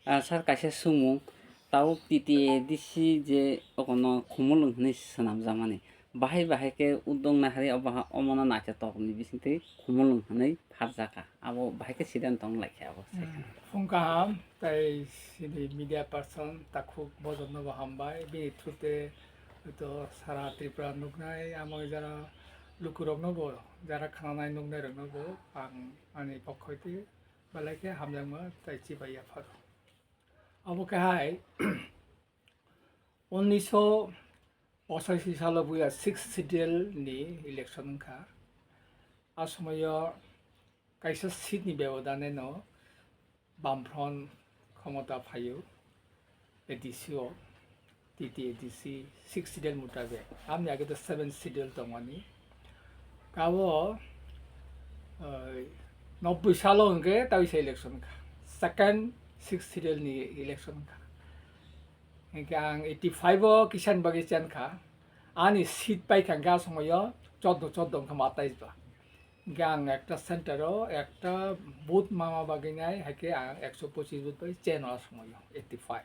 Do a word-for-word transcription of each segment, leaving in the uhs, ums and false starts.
Ah, sir, kaisa swngmung, tabuk T T A D C je okono Khumulwng hwnwi swnamjakmani, bahai bahai khe uduk naharwi obo ha-, omono naithotok ni bisingtwi Khumulwng hwnwi pharjakha, abo bahai khe sidento wng lai khe abo sai kheno. Phung kaham, tai sini media person takhuk bojono bo hambai, bini through te to sara Tripura nuknai, amo jara lukurokno bo, jara khananai nuknai rokno bo ang ani pokkhoi twi belai khe hamjakma tai chibai yapharo. Abo khe hai unniso pochashi salo buya sixth schedule ni election wngkha. A somoyo kaisa seat ni bebodane no Bamfront khomota phaio A D C o, T T A D C sixth schedule mutabek. Amni age to seventh schedule tongmani. Kabo, eh, nobboi salo hwnkhe ta wisa election kha. Second sixth schedule ni election kha. Hwnkhe ang eighty five o kisa ni bagwi chen kha. Ani seat paikha hwnkhe a somoyo choddo, choddo hwnkhe ma tais ba. Hwnkhe ang ekta center o ekta booth mama bagwi nai, haikhe ang ekso pochis booth bai chen o a somoyo, eighty five.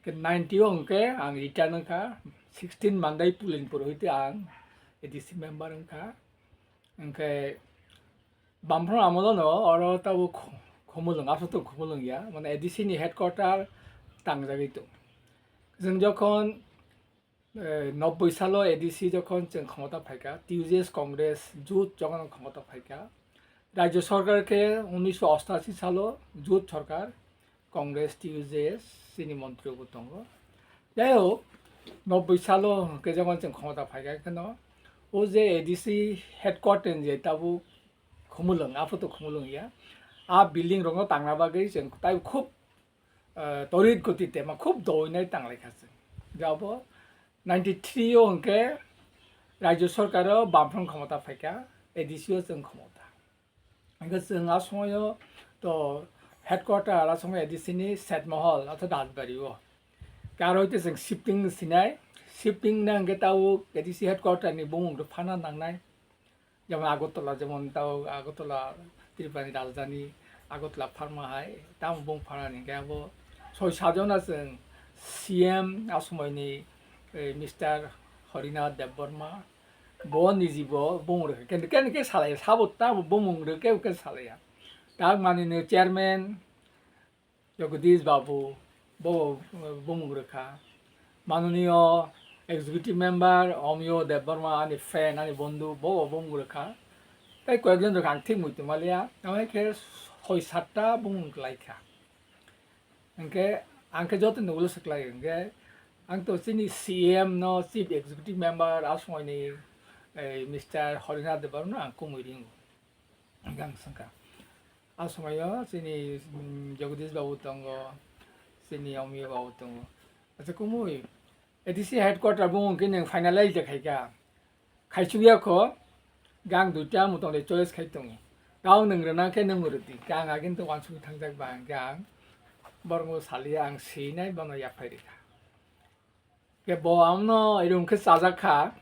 Khe ninety o hwnkhe ang retire wngkha, sixteen Mandai Pulinpur hoite ang A D C member wngkha. Hwnkhe Bamfront amolo no oro tabuk Khu-, Khumulwng, aswk to Khumulwng ya, mane A D C ni headquarter tangjagwi tong. Chwng jokhon, eh, nobboi salo A D C jokhon chwng khomota phaikha, T U J S Congress jut jokhon khomota phaikha, Rajya Sarkar khe unniso ostashi salo jut sarkar, Congress, T U J S, chini montri bo tongo. Jai hok, nobboi salo hwnkhe jokhon chwng khomota phaikha kheno, o je A D C headquarter je tabuk Khumulwng, aphuto Khumulwng ya, a building rokno tangna bagwi chwng tai khub, eh, torit goti tema khub doinai tanglaikha chwng. Jabo ninety three o hwnkhe Rajya Sarkar o Bamfront khomota phaikha, A D C o chwng khomota. Hwnkhe chwng a somoyo to headquarter a somoyo A D C ni Setmohol, artho Rajbari o. Khe aro hwnkhe chwng shifting sinai, shifting na hwnkhe tabuk A D C headquarter ni bumung rok phana nangnai. Jemon Agartala, jemon tabuk Agartala, Tripura ni rajdhani Agartala pharma hai, tamo bumung phana ni hwnkhe abo soi sajona chwng C M a somoyni, eh, Mister Harinath Debbarma, bo niji bo bumung rwkha. Khe, khe, khe salai, sabo ta bo bumung rwkhe, khe salaiya. Tak manini chairman Jagadish Babu, bo, eh, bumung rwkha. Manoniyo executive member Omiyo Debbarma, ani friend, ani bondhu, bo, bo bumung rwkha. Tei koyekjon rwkha, ang thik muitu maliya. Tamo khe soi satta bumung kwlaikha. Hwnkhe ang khe joto ni ulo swklai hwnkhe ang to chini C M no, Chief Executive Member a somoyni, eh, Mister Harinath Debbarma no ang kumui ringo. Hwnkhe ang swngkha. A somoyo chini, mm, Jagadish Babu tongo, chini Omiyo Babu tongo. Acha kumui, A D C headquarter bumung khe nwng finalize de khaikha. Khaichukya kho, gang duita motong de choice khai tongo. Tao nwng rwna khe nwng rwdi. Gang agin to wansuk thangjak ba hwnkhe ang borokno saliya ang sinai bono yaphai rikha. Khe bo amno irum khe chajak kha.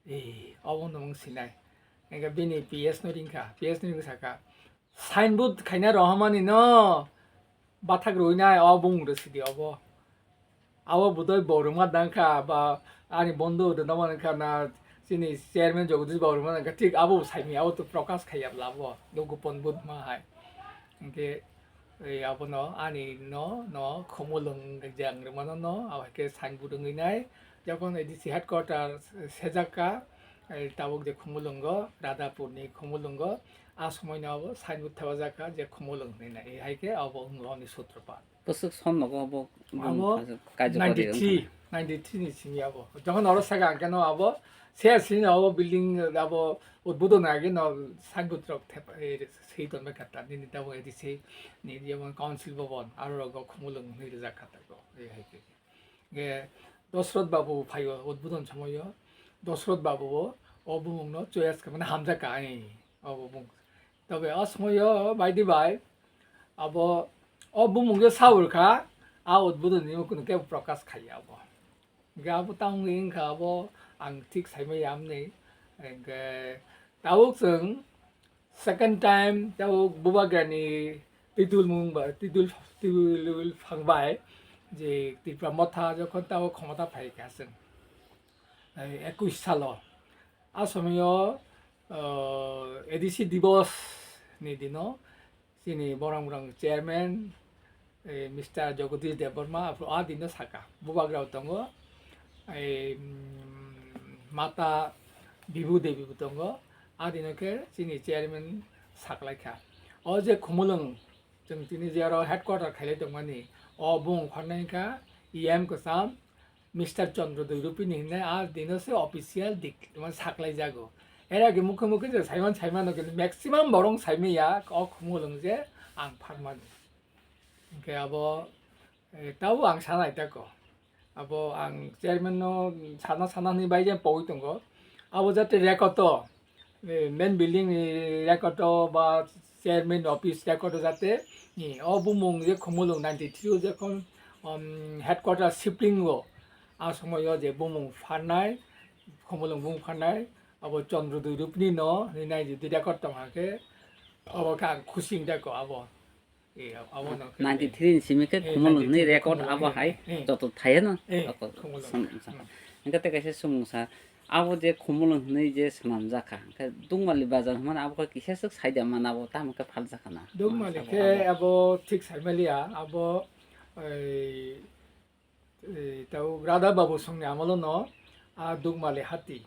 Ee, obo nwng sinai. Hwnkhe bini P S no ringkha, P S no ringkha sakha, "Signboard khaina rohormani no bathak rwinai o bumung rw sidi obo." Abo budoi borokma dangkha ba ani bondhu rwna mani kha na chini chairman Jagadish Babu rwma dangkha, thik abo bo saimanya, abo to Prakash khaiya bwla abo, o Gopon Budma hai. Hwnkhe, ei, abono ani no, no, Khumulwng je ang rwmano no, abo hai khe signboard wngwi nai. Jokhon A D C headquarter sejak kha, ei, tabuk je Khumulwngo, Radhapurni Khumulwngo, a somoino abo signboard thepajak kha je Khumulwng hwnwi nai. Ei hai khe abo wngo ani sutropat. Bwswk son nogo abo bumung Abo kaijakmani ninety three, wngkha. Ninety three ni simi abo. Jokhon oro saka ang khe no abo, se sini abo building abo udbodon age no signboard rok thep-, eh, swi tonbai kha ta. Nini tabuk A D C ni jemon council bhavan, aro rogo Khumulwng hwnwi rijak kha ta go. Eh, hai khe. Ge Dosrot Babu phaio udbodon somoio. Dosrot Babu o, o bumung no choice kha mane hamjak kha, eh, o bumung. Tobe o somoio baidi bai abo o bumung je saur kha, a udbodon ni kunu kebo Prakash khaiya abo. Hingke abo tamo wngkha abo ang thik saimaya amni. Hingke tabuk chwng second time tabuk Bubagrani Tidul mung ba, Tidul, Tidul phang bai je Tipra Motha jokhon tabo khomota phai kha chwng, eh, ekush salo. A somoyo, oh, A D C Divos ni dino chini borang borang chairman, eh, Mister Jagadish Debbarma, aphuru a dino saka, bubagrao tongo, eh, mm, Mata Bibhu Devi bo tongo, a dino khe chini chairman saklaikha. O je Khumulwng, chwng tini je aro headquarter khailai tongmani, o bung pharnai kha E M kwcham, Mister Chandra Doirupini hinwi a dino se official dik-, mane saklaijago. Era age mukhe mukhe je saiman saimano, kintu maximum borok saimaya o Khumulwng je ang pharmani. Hingke abo, eh, tabo ang sanai tako. Abo ang chairman no sana sana hinwi bai je pogwi tongo. Abo jate record o, eh, main building ni record o ba chairman office record o jate, eh, o bumung je Khumulwng ninety three o je kon, um, headquarter shifting o, a somoyo je bumung pharnai, Khumulwng bumung pharnai, abo Chandra Doirupini no hinwi nai jodi record tong hake, abo khe ang khusi wng jako abo. Eh, abo no khe, ninety three ni simi khe eh, Khumulwng hinwi ninety three record Khumulwng, abo eh, hai eh, joto thaya no, eh, joto Khumulwng. Sam-, sam-, hmm. Hingke tei kaisa sumung sa, abo je Khumulwng hinwi je swnamjak kha, hingke Dukmali bazar hwnmani abo khe kisa swk saida mana abo tamo khe phaljakha na? Dukmali khe abo thik saimaliya, abo, ei, eh, tau Radha Babu songni amolo no, a Dukmali hati,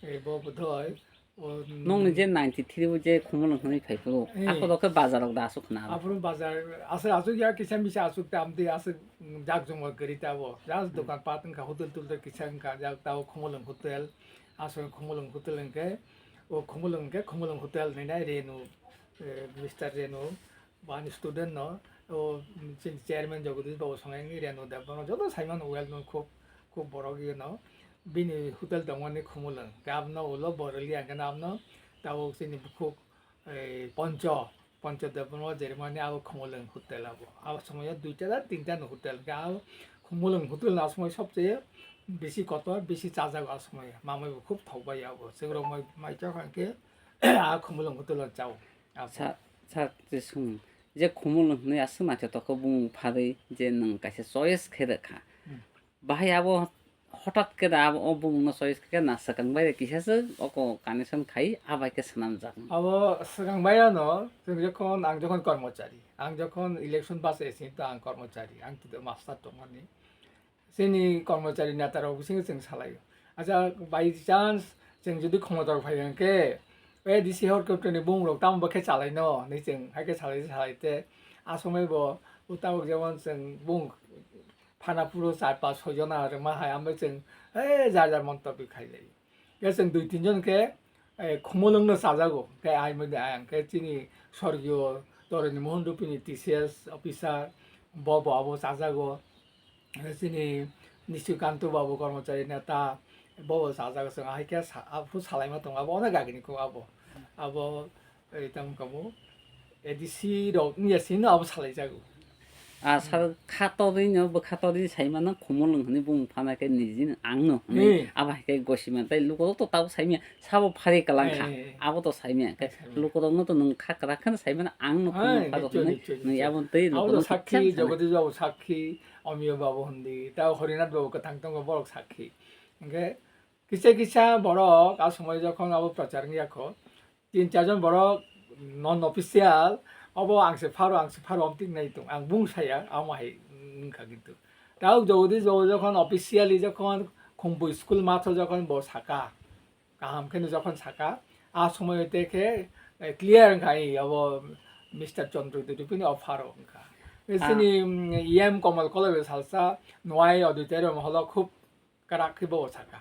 eh, bo bodhoi, o, nongni je ninety three o je Khumulwng hinwi phai phuru, eh, akhoro khe bazar rok da aswk khna? Aphuru bazar aswk, aswk ya kisa misa aswk ta amtwi aswk, mm, jak jongma kwrwi ta bo. Just hmm, dokan pat wngkha, hotel toltel kisa wngkha, jak tao Khumulwng hotel, aswk Khumulwng hotel hwnkhe, o Khumulwng hwnkhe Khumulwng hotel hinwi nai Renu, eh, Mister Renu, Bo ani student no, o, chini chairman Jagadish Babu Songai ni Renu Debbarma joto saimano well known, khub, khub borok ino. Bini hotel tongmani Khumulwng. Khe abono ulo boroli ang khe abono tabuk chini bukhuk, eh, Poncho, Poncho Debbarma jeremani abo Khumulwng hotel abo. Abo somoyo duita da tinta no hotel. Khe abo Khumulwng hotel no asomoi sobcheye bisi kotor, bisi chajago asomoi. Mamai bo khub thok bai abo. Chwng rok mai, mai chok ang khe a Khumulwng hotel o chao. Abo. Sa, sa, je sung, je Khumulwng hinwi aswk naithotok khe bumung pharwi je nwng kaisa choice khe rwkha. Hmm. Bahai abo hothat khe da abo o bumungno choice khe na swkang bai kisa se oko connection khai abai khe swnamjak. Abo swkang bai ano, chwng jokhon, ang jokhon kormochari, ang jokhon election bachai sini to ang kormochari, ang to master tongmani. Chini kormochari neta rok bisingo chwng salaio. Acha, by chance chwng jodi khomota rok phai hwnkhe, A D C helicopter ni bumung rok tamo bo khe chalaino hinwi chwng hai khe salai salai te asomoi bo o tabuk jemon chwng bumung phana phuru char pas soi jona rwma hai ambai chwng, eh, jar jar montobyo khailai. Khe chwng dui tin jon khe, eh, Khumulwng no chajago. Khe ai mode ai ang khe chini sorgiyo Toroni Mohan Rupini T C S officer bo bo abo chajago. Khe chini Nishikanta babu kormochari neta bo bo chajago. Chwng hai khe sa-, aphuru salaima tongo abo onek agini kok abo. Abo Ei, tamo kamo A D C rok wngya sino abo salaijago. A sal kha torwi no, bwkha torwi sai mano, Khumulwng hwnwi bumung phana khe nijini ang no hwnwi. Hmm. Abo hai khe gosima tei lukurok to tabuk saimya, sabo phari kwlang kha. Eh, eh, eh. Abo to saimya khe. Saimya. Lukurok no to nwng kha kwrak kheno sai mano, ang no Khumulwng phano nichoi, hwnwi. Nichoi, nwng nichoi. Abo tei abo to lukurok sakhi, thik sai mano. Jagadish babu sakhi, Omiyo babu hwndi, ta Horinath babu kwthang tongo, borok sakhi. Hwnkhe kisa kisa borok a somoi jokhon abo prochar wngya kho, tin char jon borok non official, obo ang se pharo, ang se pharo, omo tik nai tong, ang bung saya, amo hai wngkha kintu. Tabuk Jagadish babu jokhon officially jokhon Khumpui school matho jokhon bo saka, kaham kheno jokhon saka, a somoi te khe, eh, clear wngkha, ei, abo Mister Chandra Dudipini o pharo wngkha. Ah. Chini, mm, E M Komol Koloi bo salsa, Nwai Auditorium holo khub kwrak khe bo saka.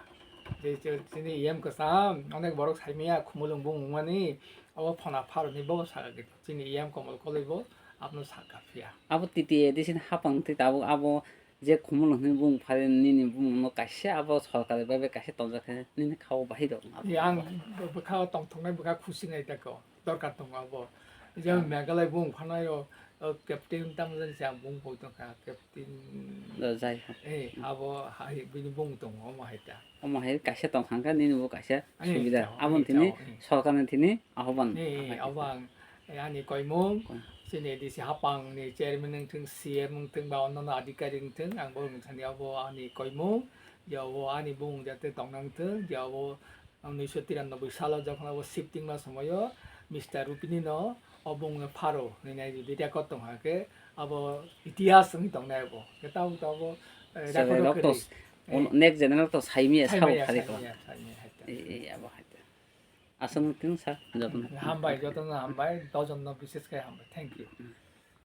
Je, je, chini E M kwcham, onek borok saimaya, Khumulwng bumung mani, abo phona pharoni bo saka khe. Chini E M Komol Koloi bo abono saka phiya. Abo T T A D C ni hapang twi tabuk abo je Khumulwng hwnwi bumung phari nini bumung no kaisa abo sorkari bai bai kaisa tonjak khe nini kha o bahai rok. Ye, ang bwkha o tongthoknai bwkha khusi nai tako. Dorkar tongo abo. Jemon Meghalaya bung phanai o, o captain tamo jani se ang bung poi tongkha, captain. O, jai ho. Eh, abo hai bini bung tongo, omo hai ta. Omo hai kaisa tongkha khe nini bo kaisa subida. Eh, abo eh, tini eh. Sorkar ni tini ahoban. Eh, eh, abo ang, eh, ani koimung, Koi. chini A D C hapang ni chairman wngthwng, C M wngthwng ba onnono adhikari wngthwng, ang bo wngthani abo ani koimung, je abo ani bung jate tongna wngthwng, je abo unisho tiranoboi salo jokhon abo shifting ma somoyo Mister Rupini no o bung no pharo hinwi nai jodi record tong kha khe abo itihas wngwi tongnai abo. Khe tabuk tabuk, eh, record rok to kwrwi. Next general to saimaya sao phari ko. Saimaya, saimaya, saimaya, hai ta. Ei, ei, abo hai ta. Aswk no tino sir, jotono. Hambai, jotono hambai, dojon no bises khe hambai. Thank you.